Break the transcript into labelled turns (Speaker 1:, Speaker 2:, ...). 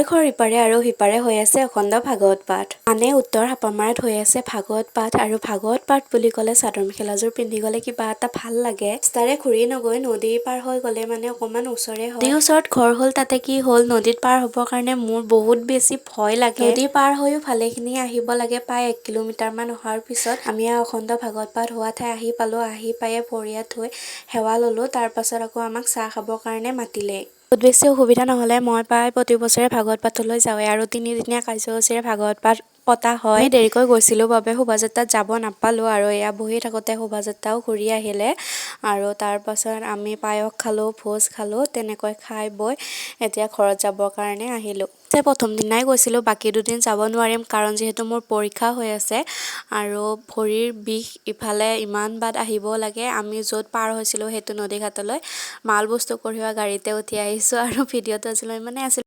Speaker 1: ঘৰ ইপাৰে আৰু সিপাৰে হৈ আছে অখণ্ড ভাগৱত পাঠ। মানে উত্তৰ হাপামাৰাত হৈ আছে ভাগৱত পাঠ আৰু ভাগৱত পাঠ বুলি ক'লে চাদৰ মেখেলাযোৰ পিন্ধি গ'লে কিবা এটা ভাল লাগে। ৰাস্তাৰে ঘূৰি নগৈ নদী পাৰ হৈ গ'লে মানে অকণমান ওচৰে হয়। নদীৰ ওচৰত ঘৰ হ'ল, তাতে কি হ'ল, নদীত পাৰ হ'বৰ কাৰণে মোৰ বহুত বেছি ভয় লাগে। নদী পাৰ হৈও ভালেখিনি আহিব লাগে। প্ৰায় 1 কিলোমিটাৰমান অহাৰ পিছত আমি অখণ্ড ভাগৱত পাঠ হোৱা ঠাই আহি পালোঁ। আহি পায়ে ভৰি হাত ধুই সেৱা ল'লোঁ। তাৰ পাছত আকৌ আমাক চাহ খাবৰ কাৰণে মাতিলে। বহুত বেছি অসুবিধা নহ'লে মই প্ৰায় প্ৰতি বছৰে ভাগৱত পাঠলৈ যাওঁৱেই আৰু তিনিদিনীয়া কাৰ্যসূচীৰে ভাগৱত পাঠ পতা হয়। আমি দেৰিকৈ গৈছিলোঁ বাবে শোভাযাত্ৰাত যাব নাপালোঁ আৰু এয়া বহি থাকোঁতে শোভাযাত্ৰাও ঘূৰি আহিলে আৰু তাৰ পাছত আমি পায়স খালোঁ, ভোজ খালোঁ। তেনেকৈ খাই বৈ এতিয়া ঘৰত যাবৰ কাৰণে আহিলোঁ। প্ৰথম দিনাই গৈছিলোঁ, বাকী দুদিন যাব নোৱাৰিম, কাৰণ যিহেতু মোৰ পৰীক্ষা হৈ আছে আৰু ভৰিৰ বিষ, ইফালে ইমান বাট আহিব লাগে। আমি য'ত পাৰ হৈছিলোঁ সেইটো নদী ঘাটলৈ মাল বস্তু কঢ়িওৱা গাড়ীতে উঠি আহিছোঁ আৰু ভিডিঅ'টো আছিলে ইমানেই আছিল।